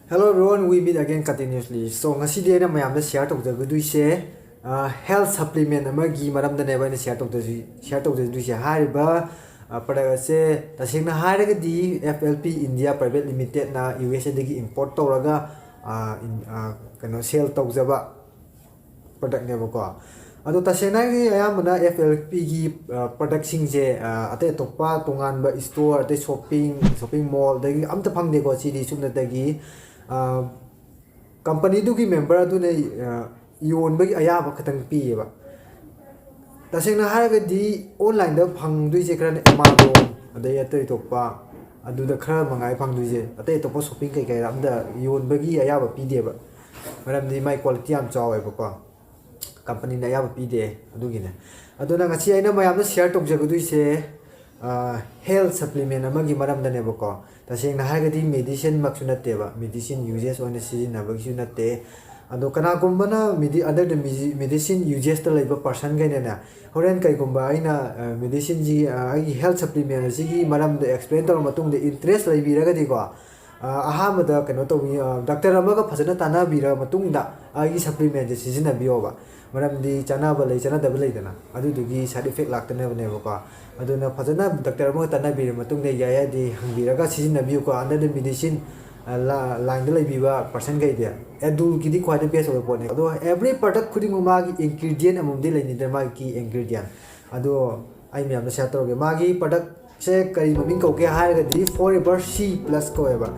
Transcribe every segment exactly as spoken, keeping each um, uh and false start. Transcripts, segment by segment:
Hello everyone, we meet again continuously. So ꯉꯁꯤꯗꯤ ꯑꯩꯅ ꯃꯌꯥꯝꯗ share ꯇꯧꯖꯒꯗꯣꯏꯁꯦ health supplement ꯑꯃꯒꯤ ꯃꯔꯝꯗꯅꯦꯕ ꯑꯩꯅ share ꯇꯧꯖ share ꯇꯧꯖꯗꯣꯏꯁꯦ꯫ ꯍꯥꯏꯔꯤꯕ product ꯑꯁꯦ ꯇꯁꯦꯡꯅ ꯍꯥꯏꯔꯒꯗꯤ F L P India Private Limitedꯅ U S Aꯗꯒꯤ import ꯇꯧꯔꯒ ꯀꯩꯅꯣ sell ꯇꯧꯖꯕ productꯅꯦꯕꯀꯣ꯫ ꯑꯗꯣ ꯇꯁꯦꯡꯅ ꯍꯥꯏꯔꯒꯗꯤ ꯑꯌꯥꯝꯕꯅ F L Pꯒꯤ productꯁꯤꯡꯁꯦ ꯑꯇꯩ ꯑꯇꯣꯞꯄ ꯇꯣꯉꯥꯟꯕ store, ꯑꯇꯩ shopping shopping mall ꯑꯗꯒꯤ ꯑꯝꯇ ꯐꯪꯗꯦꯀꯣ꯫ ꯁꯤꯗꯤ ꯆꯨꯞꯅꯇꯒꯤ companyꯗꯨꯒꯤ member ꯑꯗꯨꯅ ꯌꯣꯟꯕꯒꯤ ꯑꯌꯥꯕ ꯈꯛꯇꯪ ꯄꯤꯌꯦꯕ꯫ ꯇꯁꯦꯡꯅ ꯍꯥꯏꯔꯒꯗꯤ onlineꯗ ꯐꯪꯗꯣꯏꯁꯦ ꯈꯔꯅ Amazon, ꯑꯗꯩ ꯑꯇꯩ ꯑꯇꯣꯞꯄ ꯑꯗꯨꯗ ꯈꯔ ꯃꯉꯥꯏ ꯐꯪꯗꯣꯏꯁꯦ꯫ ꯑꯇꯩ ꯑꯇꯣꯞꯄ shopping ꯀꯩꯀꯩꯗ ꯑꯝꯇ ꯌꯣꯟꯕꯒꯤ ꯑꯌꯥꯕ ꯄꯤꯗꯦꯕ, ꯃꯔꯝꯗꯤ ꯃꯥꯏ quality ꯌꯥꯝ ꯆꯥꯎꯋꯦꯕꯀꯣ꯫ Companyꯅ ꯑꯌꯥꯕ ꯄꯤꯗꯦ, ꯑꯗꯨꯒꯤꯅꯦ꯫ ꯑꯗꯨꯅ ꯉꯁꯤ ꯑꯩꯅ ꯃꯌꯥꯝꯗ share ꯇꯧꯖꯒꯗꯣꯏꯁꯦ health supplement ꯑꯃꯒꯤ ꯃꯔꯝꯗꯅꯦꯕꯀꯣ꯫ ꯇꯁꯦꯡꯅ ꯍꯥꯏꯔꯒꯗꯤ medicineꯃꯛꯁꯨ ꯅꯠꯇꯦꯕ, medicine uses ꯑꯣꯏꯅ ꯁꯤꯖꯤꯟꯅꯕꯒꯤꯁꯨ ꯅꯠꯇꯦ꯫ ꯑꯗꯣ ꯀꯅꯥꯒꯨꯝꯕꯅ under the medicine uses ꯇ ꯂꯩꯕ personꯈꯩꯅꯅꯦ, ꯍꯣꯔꯦꯟ ꯀꯩꯒꯨꯝꯕ ꯑꯩꯅ medicineꯁꯤ ꯑꯩꯒꯤ health supplement ꯑꯁꯤꯒꯤ ꯃꯔꯝꯗ explain ꯇꯧꯔ ꯃꯇꯨꯡꯗ interest ꯂꯩꯕꯤꯔꯒꯗꯤꯀꯣ, ꯑꯍꯥꯟꯕꯗ ꯀꯩꯅꯣ ꯇꯧꯕꯤ doctor ꯑꯃꯒ ꯐꯖꯅ ꯇꯥꯟꯅꯕꯤꯔ ꯃꯇꯨꯡꯗ ꯑꯩꯒꯤ supplementꯁꯦ ꯁꯤꯖꯤꯟꯅꯕꯤꯌꯣꯕ꯫ ꯃꯔꯝꯗꯤ ꯆꯥꯅꯕ ꯂꯩ ꯆꯥꯅꯗꯕ ꯂꯩꯗꯅ, ꯑꯗꯨꯗꯨꯒꯤ side effect ꯂꯥꯛꯇꯅꯕꯅꯦꯕꯀꯣ꯫ ꯑꯗꯨꯅ ꯐꯖꯅ doctor ꯑꯃꯒ ꯇꯥꯟꯅꯕꯤꯔ ꯃꯇꯨꯡꯗ ꯌꯥꯏ ꯌꯥꯗꯦ ꯍꯪꯕꯤꯔꯒ ꯁꯤꯖꯤꯟꯅꯕꯤꯌꯨꯀꯣ꯫ Under the medicine lineꯗ ꯂꯩꯕꯤꯕ personꯈꯩꯗꯤ ꯑꯗꯨꯒꯤꯗꯤ ꯈ꯭ꯋꯥꯏꯗꯒꯤ best ꯑꯣꯏꯕ ꯄꯣꯠꯅꯤ꯫ ꯑꯗꯣ every product ꯈꯨꯗꯤꯡꯃꯛ ꯃꯥꯒꯤ ingredient ꯑꯃꯃꯝꯗꯤ ꯂꯩꯅꯤꯗꯅ, ꯃꯥꯒꯤ key ingredient꯫ ꯑꯗꯣ ꯑꯩ ꯃꯌꯥꯝꯗ share ꯇꯧꯔꯒꯦ꯫ ꯃꯥꯒꯤ productꯁꯦ ꯀꯔꯤ ꯃꯃꯤꯡ ꯀꯧꯒꯦ ꯍꯥꯏꯔꯒꯗꯤ Forever C Plus ꯀꯧꯋꯦꯕ꯫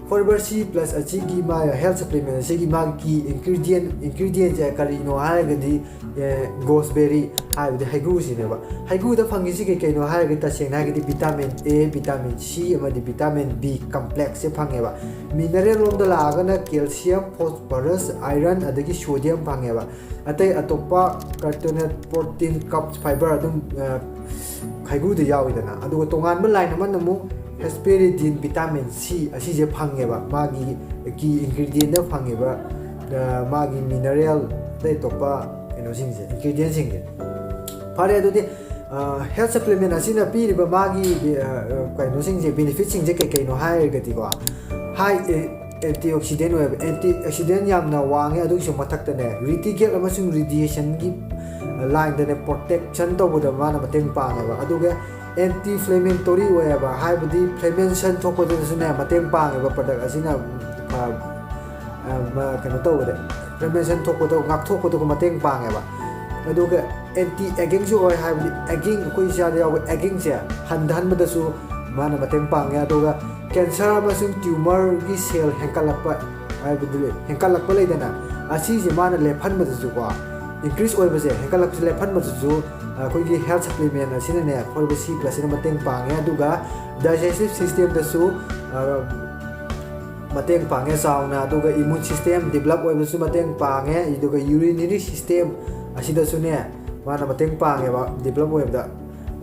Forever C Plus ꯑꯁꯤꯒꯤ ꯃꯥ health supplement ꯑꯁꯤꯒꯤ ꯃꯥꯒꯤ key ingredient ingredientꯁꯦ ꯀꯔꯤꯅꯣ ꯍꯥꯏꯔꯒꯗꯤ gooseberry ꯍꯥꯏꯕꯗꯤ ꯍꯩꯒ꯭ꯔꯨꯁꯤꯅꯦꯕ꯫ ꯍꯩꯒ꯭ꯔꯨꯗ ꯐꯪꯉꯤꯁꯤ ꯀꯩ ꯀꯩꯅꯣ ꯍꯥꯏꯔꯒꯗꯤ ꯇꯁꯦꯡꯅ ꯍꯥꯏꯔꯒꯗꯤ vitamin A, vitamin C ꯑꯃꯗꯤ vitamin B complexꯁꯦ ꯐꯪꯉꯦꯕ꯫ Mineral ꯂꯣꯝꯗ ꯂꯥꯛꯑꯒꯅ calcium, phosphorus, iron ꯑꯗꯒꯤ sodium ꯐꯪꯉꯦꯕ꯫ ꯑꯇꯩ ꯑꯇꯣꯞꯄ carotenoid, protein, carbs, fiber ꯑꯗꯨꯝ ꯍꯩꯒ꯭ꯔꯨꯗ ꯌꯥꯎꯋꯤꯗꯅ꯫ ꯑꯗꯨꯒ ꯇꯣꯉꯥꯟꯕ line ꯑꯃꯅ ꯑꯃꯨꯛ hesperidin, vitamin C ꯑꯁꯤꯁꯦ ꯐꯪꯉꯦꯕ, ꯃꯥꯒꯤ key ingredientꯗ ꯐꯪꯉꯤꯕ ꯃꯥꯒꯤ mineral ꯑꯇꯩ ꯑꯇꯣꯞꯄ ꯀꯩꯅꯣꯁꯤꯡꯁꯦ, ingredientꯁꯤꯡꯁꯦ꯫ ꯐꯔꯦ, ꯑꯗꯨꯗꯤ health supplement ꯑꯁꯤꯅ ꯄꯤꯔꯤꯕ ꯃꯥꯒꯤ ꯀꯩꯅꯣꯁꯤꯡꯁꯦ, benefitꯁꯤꯡꯁꯦ ꯀꯩ ꯀꯩꯅꯣ ꯍꯥꯏꯔꯒꯗꯤꯀꯣ, high ꯑꯦꯟꯇꯤ ꯑꯣꯛꯁꯤꯗꯦꯟ ꯑꯣꯏꯌꯦꯕ꯫ ꯑꯦꯟꯇꯤ ꯑꯣꯛꯁꯤꯗꯦꯟ ꯌꯥꯝꯅ ꯋꯥꯡꯉꯦ꯫ ꯑꯗꯨꯒꯤꯁꯨ ꯃꯊꯛꯇꯅꯦ, ꯔꯤꯇꯤꯀꯦꯜ ꯑꯃꯁꯨꯡ ꯔꯦꯗꯤꯌꯦꯁꯟꯒꯤ ꯂꯥꯏꯟꯗꯅꯦ ꯄ꯭ꯔꯣꯇꯦꯛꯁꯟ ꯇꯧꯕꯗ ꯃꯥꯅ ꯃꯇꯦꯡ ꯄꯥꯡꯉꯦꯕ꯫ ꯑꯗꯨꯒ ꯑꯦꯟꯇꯤ ꯏꯟꯐ꯭ꯂꯦꯃꯦꯇꯣꯔꯤ ꯑꯣꯏꯌꯦꯕ, ꯍꯥꯏꯕꯗꯤ ꯏꯟꯐ꯭ꯂꯦꯃꯦꯁꯟ ꯊꯣꯛꯄꯗꯁꯨꯅꯦ ꯃꯇꯦꯡ ꯄꯥꯡꯉꯦꯕ ꯄ꯭ꯔꯗꯛ ꯑꯁꯤꯅ꯫ ꯀꯩꯅꯣ ꯇꯧꯕꯗ, ꯏꯟꯐ꯭ꯂꯦꯃꯦꯁꯟ ꯊꯣꯛꯄꯗꯣ ꯉꯥꯛꯊꯣꯛꯄꯗꯣ ꯃꯇꯦꯡ ꯄꯥꯡꯉꯦꯕ꯫ ꯑꯗꯨꯒ ꯑꯦꯟꯇꯤ ꯑꯦꯒꯤꯡꯁꯨ ꯑꯣꯏ, ꯍꯥꯏꯕꯗꯤ ꯑꯦꯒꯤꯡ, ꯑꯩꯈꯣꯏ ꯏꯁꯥꯗ ꯌꯥꯎꯕ ꯑꯦꯒꯤꯡꯁꯦ ꯍꯟꯊꯍꯟꯕꯗꯁꯨ ꯃꯥꯅ ꯃꯇꯦꯡ ꯄꯥꯡꯉꯦ꯫ ꯑꯗꯨꯒ ꯀꯦꯟꯁꯔ ꯑꯃꯁꯨꯡ ꯇ꯭ꯌꯨꯃꯔꯒꯤ ꯁꯦꯜ ꯍꯦꯟꯀꯠꯂꯛꯄ, ꯍꯥꯏꯕꯗꯤ ꯍꯦꯟꯀꯠꯂꯛꯄ ꯂꯩꯗꯅ, ꯑꯁꯤꯁꯦ ꯃꯥꯅ ꯂꯦꯞꯍꯟꯕꯗꯁꯨꯀꯣ, ꯏꯟꯀ꯭ꯔꯤꯁ ꯑꯣꯏꯕꯁꯦ ꯍꯦꯟꯀꯠꯂꯛꯄꯁꯦ ꯂꯦꯞꯍꯟꯕꯗꯁꯨ ꯑꯩꯈꯣꯏꯒꯤ ꯍꯦꯜꯊ ꯁꯄ꯭ꯂꯤꯃꯦꯟ ꯑꯁꯤꯅꯅꯦ, ꯐꯣꯔ ꯁꯤ ꯄ꯭ꯂꯁꯁꯤꯅ ꯃꯇꯦꯡ ꯄꯥꯡꯉꯦ꯫ ꯑꯗꯨꯒ ꯗꯥꯏꯖꯦꯁꯇꯤꯞ ꯁꯤꯁꯇꯦꯝꯗꯁꯨ ꯃꯇꯦꯡ ꯄꯥꯡꯉꯦ ꯆꯥꯎꯅ꯫ ꯑꯗꯨꯒ ꯏꯃ꯭ꯌꯨꯟ ꯁꯤꯁꯇꯦꯝ ꯗꯤꯕꯂꯞ ꯑꯣꯏꯕꯁꯨ ꯃꯇꯦꯡ ꯄꯥꯡꯉꯦ꯫ ꯑꯗꯨꯒ ꯌꯨꯔꯤꯅꯔꯤ ꯁꯤꯁꯇꯦꯝ ꯑꯁꯤꯗꯁꯨꯅꯦ ꯃꯥꯅ ꯃꯇꯦꯡ ꯄꯥꯡꯉꯦꯕ, ꯗꯤꯕꯂꯞ ꯑꯣꯏꯕꯗ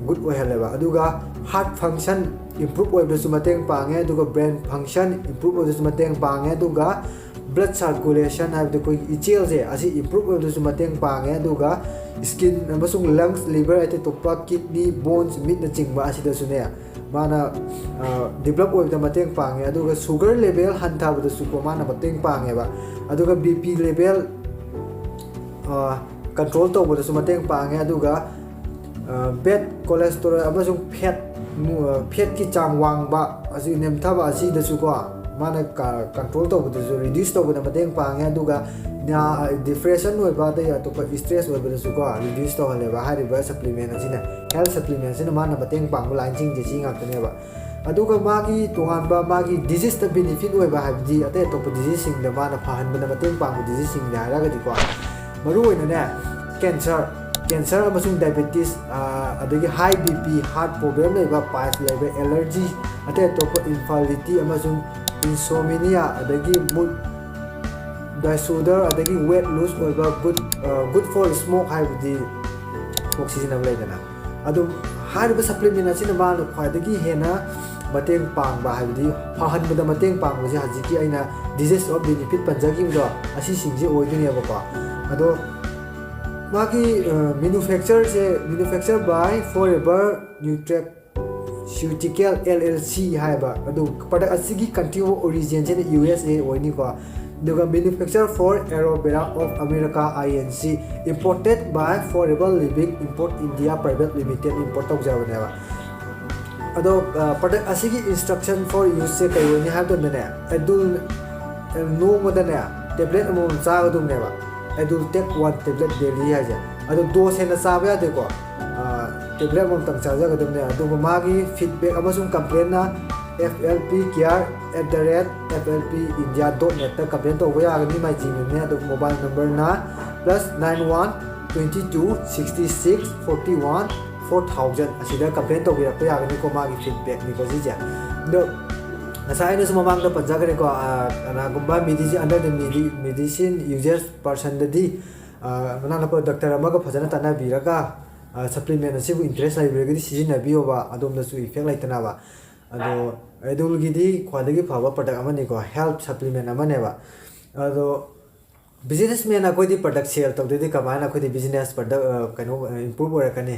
ꯒꯨꯗ ꯑꯣꯏꯍꯜꯂꯦꯕ꯫ ꯑꯗꯨꯒ ꯍꯥꯔꯠ ꯐꯪꯁꯟ ꯏꯝꯄ꯭ꯔꯨꯞ ꯑꯣꯏꯕꯗꯁꯨ ꯃꯇꯦꯡ ꯄꯥꯡꯉꯦ꯫ ꯑꯗꯨꯒ ꯕ꯭ꯔꯦꯟ ꯐꯪꯁꯟ ꯏꯝꯄ꯭ꯔꯨꯞ ꯑꯣꯏꯕꯗꯁꯨ ꯃꯇꯦꯡ ꯄꯥꯡꯉꯦ꯫ ꯑꯗꯨꯒ ꯕ꯭ꯂꯗ ꯁꯥꯔꯀꯨꯂꯦꯁꯟ, ꯍꯥꯏꯕꯗꯤ ꯑꯩꯈꯣꯏꯒꯤ ꯏꯆꯦꯜꯁꯦ, ꯑꯁꯤ ꯏꯝꯄ꯭ꯔꯨꯞ ꯑꯣꯏꯕꯗꯁꯨ ꯃꯇꯦꯡ ꯄꯥꯡꯉꯦ꯫ ꯑꯗꯨꯒ ꯁ꯭ꯀꯤꯟ ꯑꯃꯁꯨꯡ ꯂꯪꯁ, ꯂꯤꯚꯔ, ꯑꯇꯩ ꯑꯇꯣꯞꯄ ꯀꯤꯗꯅꯤ, ꯕꯣꯟꯁ, ꯃꯤꯠꯅꯆꯤꯡꯕ ꯑꯁꯤꯗꯁꯨꯅꯦ ꯃꯥꯅ ꯗꯤꯕꯂꯞ ꯑꯣꯏꯕꯗ ꯃꯇꯦꯡ ꯄꯥꯡꯉꯦ꯫ ꯑꯗꯨꯒ ꯁꯨꯒꯔ ꯂꯦꯚꯦꯜ ꯍꯟꯊꯕꯗꯁꯨꯀꯣ ꯃꯥꯅ ꯃꯇꯦꯡ ꯄꯥꯡꯉꯦꯕ꯫ ꯑꯗꯨꯒ ꯕꯤ ꯄꯤ ꯂꯦꯚꯦꯜ ꯀꯟꯇ꯭ꯔꯣꯜ ꯇꯧꯕꯗꯁꯨ ꯃꯇꯦꯡ ꯄꯥꯡꯉꯦ꯫ ꯑꯗꯨꯒ ꯕꯦꯗ ꯀꯣꯂꯦꯁꯇꯣꯔꯣꯜ ꯑꯃꯁꯨꯡ ꯐꯦꯠ, ꯐꯦꯠꯀꯤ ꯆꯥꯡ ꯋꯥꯡꯕ ꯑꯁꯤ ꯅꯦꯝꯊꯕ ꯑꯁꯤꯗꯁꯨꯀꯣ ꯃꯥꯅ ꯀꯟꯇ꯭ꯔꯣꯜ ꯇꯧꯕꯗꯁꯨ, ꯔꯤꯗ꯭ꯌꯨꯁ ꯇꯧꯕꯗ ꯃꯇꯦꯡ ꯄꯥꯡꯉꯦ꯫ ꯑꯗꯨꯒ ꯗꯤꯄ꯭ꯔꯦꯁꯟ ꯑꯣꯏꯕ, ꯑꯗꯩ ꯑꯇꯣꯞꯄ ꯏꯁꯇ꯭ꯔꯦꯁ ꯑꯣꯏꯕꯗꯁꯨꯀꯣ ꯔꯤꯗ꯭ꯌꯨꯁ ꯇꯧꯍꯜꯂꯦꯕ ꯍꯥꯏꯔꯤꯕ ꯁꯄ꯭ꯂꯤꯃꯦꯟ ꯑꯁꯤꯅ꯫ ꯍꯦꯜꯊ ꯁꯄ꯭ꯂꯤꯃꯦꯟꯁꯤꯅ ꯃꯥꯅ ꯃꯇꯦꯡ ꯄꯥꯡꯕ ꯂꯥꯏꯟꯁꯤꯡꯁꯦ ꯁꯤ ꯉꯥꯛꯇꯅꯦꯕ꯫ ꯑꯗꯨꯒ ꯃꯥꯒꯤ ꯇꯣꯉꯥꯟꯕ, ꯃꯥꯒꯤ ꯗꯤꯖꯤꯁꯇ ꯕꯦꯅꯤꯐꯤꯠ ꯑꯣꯏꯕ, ꯍꯥꯏꯕꯗꯤ ꯑꯇꯩ ꯑꯇꯣꯞꯄ ꯗꯤꯖꯤꯁꯁꯤꯡꯗ ꯃꯥꯅ ꯐꯍꯟꯕꯗ ꯃꯇꯦꯡ ꯄꯥꯡꯕ ꯗꯤꯖꯤꯁꯁꯤꯡꯗ ꯍꯥꯏꯔꯒꯗꯤꯀꯣ, ꯃꯔꯨꯑꯣꯏꯅꯅꯦ ꯀꯦꯟꯁꯔ, ꯀꯦꯟꯁꯔ ꯑꯃꯁꯨꯡ ꯗꯥꯏꯕꯦꯇꯤꯁ, ꯑꯗꯒꯤ ꯍꯥꯏ ꯕꯤ ꯄꯤ, ꯍꯥꯔꯠ ꯄ꯭ꯔꯣꯕ꯭ꯂꯦꯝ ꯂꯩꯕ, ꯄꯥꯏꯜꯁ ꯂꯩꯕ, ꯑꯦꯂꯔꯖꯤ, ꯑꯇꯩ ꯑꯇꯣꯞꯄ ꯏꯟꯐꯔꯇꯤꯂꯤꯇꯤ ꯑꯃꯁꯨꯡ ꯏꯟꯁꯣꯃꯤꯅꯤꯌꯥ, ꯑꯗꯒꯤ ꯃꯨꯠ ꯗꯥꯏꯁꯣꯔꯗꯔ, ꯑꯗꯒꯤ ꯋꯦꯠ ꯂꯨꯁ ꯑꯣꯏꯕ, ꯒꯨꯗ ꯒꯨꯗ ꯐꯣꯔ ꯁ꯭ꯃꯣꯛ, ꯍꯥꯏꯕꯗꯤ ꯁ꯭ꯃꯣꯛ ꯁꯤꯖꯤꯟꯅꯕ ꯂꯩꯗꯅ꯫ ꯑꯗꯨ ꯍꯥꯏꯔꯤꯕ ꯁꯄ꯭ꯂꯤꯃꯦꯟ ꯑꯁꯤꯅ ꯃꯥꯅ ꯈ꯭ꯋꯥꯏꯗꯒꯤ ꯍꯦꯟꯅ ꯃꯇꯦꯡ ꯄꯥꯡꯕ, ꯍꯥꯏꯕꯗꯤ ꯐꯍꯟꯕꯗ ꯃꯇꯦꯡ ꯄꯥꯡꯕꯁꯦ ꯍꯧꯖꯤꯛꯀꯤ ꯑꯩꯅ ꯗꯤꯖꯤꯁ ꯑꯣꯐ ꯕꯦꯅꯤꯐꯤꯠ ꯄꯟꯖꯈꯤꯕꯗꯣ, ꯑꯁꯤꯁꯤꯡꯁꯦ ꯑꯣꯏꯗꯣꯏꯅꯦꯕꯀꯣ꯫ ꯑꯗꯣ ꯃꯥꯒꯤ ꯃꯦꯅꯨꯐꯦꯛꯆꯔꯁꯦ, manufacture by Forever Nutraceutical Pharmaceutical L L C ꯍꯥꯏꯕ꯫ ꯑꯗꯨ product ꯑꯁꯤꯒꯤ country of originꯁꯤꯅ U S A ꯑꯣꯏꯅꯤꯀꯣ꯫ ꯑꯗꯨꯒ manufacture for Aloe Vera of America I N C, imported by Forever Living Import India Private Limited import ꯇꯧꯖꯕꯅꯦꯕ꯫ ꯑꯗꯣ product ꯑꯁꯤꯒꯤ instruction for useꯁꯦ ꯀꯩ ꯑꯣꯏꯅꯤ ꯍꯥꯏꯕ ꯃꯇꯝꯗꯅꯦ, ꯑꯦꯗꯨꯜ ꯅꯣꯡꯃꯗꯅꯦ tablet ꯑꯃꯃꯝ ꯆꯥꯒꯗꯧꯅꯦꯕ꯫ ꯑꯦꯗꯨꯜ take one tablet daily ꯍꯥꯏꯁꯦ꯫ ꯑꯗꯣ dose ꯍꯦꯟꯅ ꯆꯥꯕ ꯌꯥꯗꯦꯀꯣ꯫ Tablet ꯑꯃꯃꯝꯇꯪ ꯆꯥꯖꯒꯗꯕꯅꯦ꯫ ꯑꯗꯨꯒ ꯃꯥꯒꯤ feedback ꯑꯃꯁꯨꯡ complaintꯅ F L P care at the rate F L P India dot net complaint ꯇꯧꯕ ꯌꯥꯒꯅꯤ, my Gmailꯅꯦ꯫ ꯑꯗꯨꯒ mobile numberꯅ plus nine one twenty two sixty six forty one four thousand ꯑꯁꯤꯗ complaint ꯇꯧꯕꯤꯔꯛꯄ ꯌꯥꯒꯅꯤꯀꯣ꯫ ꯃꯥꯒꯤ feedbackꯅꯤꯀꯣ ꯁꯤꯁꯦ꯫ ꯑꯗꯣ ꯉꯁꯥꯏ ꯑꯩꯅꯁꯨ ꯃꯃꯥꯡꯗ ꯄꯟꯖꯈ꯭ꯔꯦꯀꯣ, ꯀꯅꯥꯒꯨꯝꯕ medicine under the medicine users personꯗꯗꯤ ꯃꯅꯥꯛ ꯅꯛꯄ doctor ꯑꯃꯒ ꯐꯖꯅ ꯇꯥꯟꯅꯕꯤꯔꯒ supplement ꯑꯁꯤꯕꯨ interest ꯂꯩꯕꯤꯔꯒꯗꯤ ꯁꯤꯖꯤꯟꯅꯕꯤꯌꯣꯕ, ꯑꯗꯣꯝꯗꯁꯨ effect ꯂꯩꯇꯅꯕ꯫ ꯑꯗꯣ ꯑꯦꯗꯨꯜꯒꯤꯗꯤ ꯈ꯭ꯋꯥꯏꯗꯒꯤ ꯐꯕ product ꯑꯃꯅꯤꯀꯣ, health supplement ꯑꯃꯅꯦꯕ꯫ ꯑꯗꯣ businessman ꯑꯩꯈꯣꯏꯗꯤ product sell ꯇꯧꯗ꯭ꯔꯗꯤ ꯀꯃꯥꯏꯅ ꯑꯩꯈꯣꯏꯗꯤ business product ꯀꯩꯅꯣ improve ꯑꯣꯏꯔꯛꯀꯅꯤ,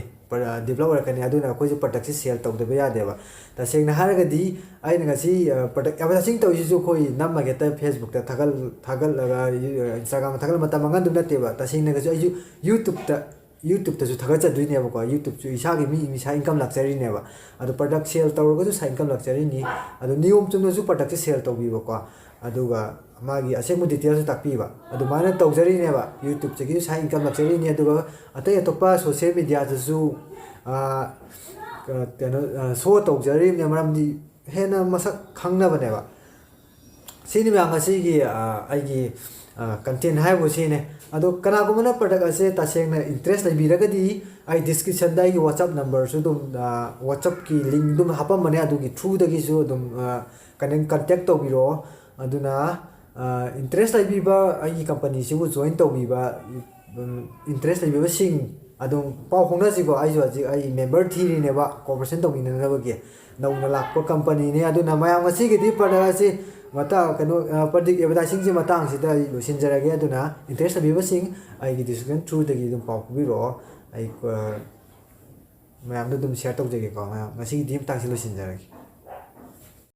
develop ꯑꯣꯏꯔꯛꯀꯅꯤ? ꯑꯗꯨꯅ ꯑꯩꯈꯣꯏꯁꯨ productꯁꯦ sell ꯇꯧꯗꯕ ꯌꯥꯗꯦꯕ꯫ ꯇꯁꯦꯡꯅ ꯍꯥꯏꯔꯒꯗꯤ ꯑꯩꯅ ꯉꯁꯤ product advertising ꯇꯧꯔꯤꯁꯤꯁꯨ ꯑꯩꯈꯣꯏ ꯅꯝꯃꯒ ꯍꯦꯛꯇ Facebookꯇ ꯊꯥꯒꯠ ꯊꯥꯒꯠꯂꯒ Instagramꯗ ꯊꯥꯒꯠꯂ ꯃꯇꯝ ꯃꯥꯡꯍꯟꯗꯨ ꯅꯠꯇꯦꯕ꯫ ꯇꯁꯦꯡꯅꯒꯁꯨ ꯑꯩꯁꯨ YouTubeꯇ YouTubeꯇꯁꯨ ꯊꯥꯒꯠꯆꯗꯣꯏꯅꯦꯕꯀꯣ꯫ YouTubeꯁꯨ ꯏꯁꯥꯒꯤ ꯃꯤ ꯏꯁꯥ income ꯂꯥꯛꯆꯔꯤꯅꯦꯕ꯫ ꯑꯗꯣ product sell ꯇꯧꯔꯒꯁꯨ side income ꯂꯥꯛꯆꯔꯤꯅꯤ꯫ ꯑꯗꯣ ꯅꯤꯌꯣꯝ ꯆꯨꯝꯅꯁꯨ productꯁꯦ sell ꯇꯧꯕꯤꯕꯀꯣ꯫ ꯑꯗꯨꯒ ꯃꯥꯒꯤ ꯑꯁꯦꯡꯕ detailꯁꯨ ꯇꯥꯛꯄꯤꯕ꯫ ꯑꯗꯨꯃꯥꯏꯅ ꯇꯧꯖꯔꯤꯅꯦꯕ꯫ YouTubeꯇꯒꯤꯁꯨ side income ꯂꯥꯛꯆꯔꯤꯅꯤ꯫ ꯑꯗꯨꯒ ꯑꯇꯩ ꯑꯇꯣꯞꯄ social mediaꯗꯁꯨ ꯀꯩꯅꯣ show ꯇꯧꯖꯔꯤꯕꯅꯦ, ꯃꯔꯝꯗꯤ ꯍꯦꯟꯅ ꯃꯁꯛ ꯈꯪꯅꯕꯅꯦꯕ꯫ ꯁꯤꯅꯤ ꯃꯌꯥꯝ ꯉꯁꯤꯒꯤ ꯑꯩꯒꯤ content ꯍꯥꯏꯕꯨ ꯁꯤꯅꯦ꯫ ꯑꯗꯣ ꯀꯅꯥꯒꯨꯝꯕꯅ product ꯑꯁꯦ ꯇꯁꯦꯡꯅ interest ꯂꯩꯕꯤꯔꯒꯗꯤ ꯑꯩ descriptionꯗ ꯑꯩꯒꯤ WhatsApp numberꯁꯨ ꯑꯗꯨꯝ, WhatsAppꯀꯤ link ꯑꯗꯨꯝ ꯍꯥꯞꯄꯝꯕꯅꯦ, ꯑꯗꯨꯒꯤ throughꯗꯒꯤꯁꯨ ꯑꯗꯨꯝ ꯀꯅꯦꯛ contact ꯇꯧꯕꯤꯔꯛꯑꯣ꯫ ꯑꯗꯨꯅ interest ꯂꯩꯕꯤꯕ, ꯑꯩꯒꯤ companyꯁꯤꯕꯨ join ꯇꯧꯕꯤꯕ interest ꯂꯩꯕꯤꯕꯁꯤꯡ ꯑꯗꯨꯝ ꯄꯥꯎ ꯐꯥꯎꯅꯁꯤꯀꯣ꯫ ꯑꯩꯁꯨ ꯍꯧꯖꯤꯛ ꯑꯩ member ꯊꯤꯔꯤꯅꯦꯕ cooperation ꯇꯧꯃꯤꯟꯅꯅꯕꯒꯤ꯫ ꯅꯧꯅ ꯂꯥꯛꯄ companyꯅꯦ꯫ ꯑꯗꯨꯅ ꯃꯌꯥꯝ ꯉꯁꯤꯒꯤꯗꯤ product ꯑꯁꯤ ꯃꯇꯥꯡ ꯀꯩꯅꯣ product advertisingꯁꯤ ꯃꯇꯥꯡꯁꯤꯗ ꯑꯩ ꯂꯣꯏꯁꯤꯟꯖꯔꯒꯦ꯫ ꯑꯗꯨꯅ interest ꯂꯩꯕꯤꯕꯁꯤꯡ ꯑꯩꯒꯤ description throughꯗꯒꯤ ꯑꯗꯨꯝ ꯄꯥꯎ ꯐꯥꯎꯕꯤꯔꯛꯑꯣ꯫ ꯑꯩ ꯃꯌꯥꯝꯗ ꯑꯗꯨꯝ ꯁꯤꯌꯔ ꯇꯧꯖꯒꯦꯀꯣ ꯃꯌꯥꯝ꯫ ꯉꯁꯤꯒꯤꯗꯤ ꯃꯇꯥꯡꯁꯤ ꯂꯣꯏꯁꯤꯟꯖꯔꯒꯦ꯫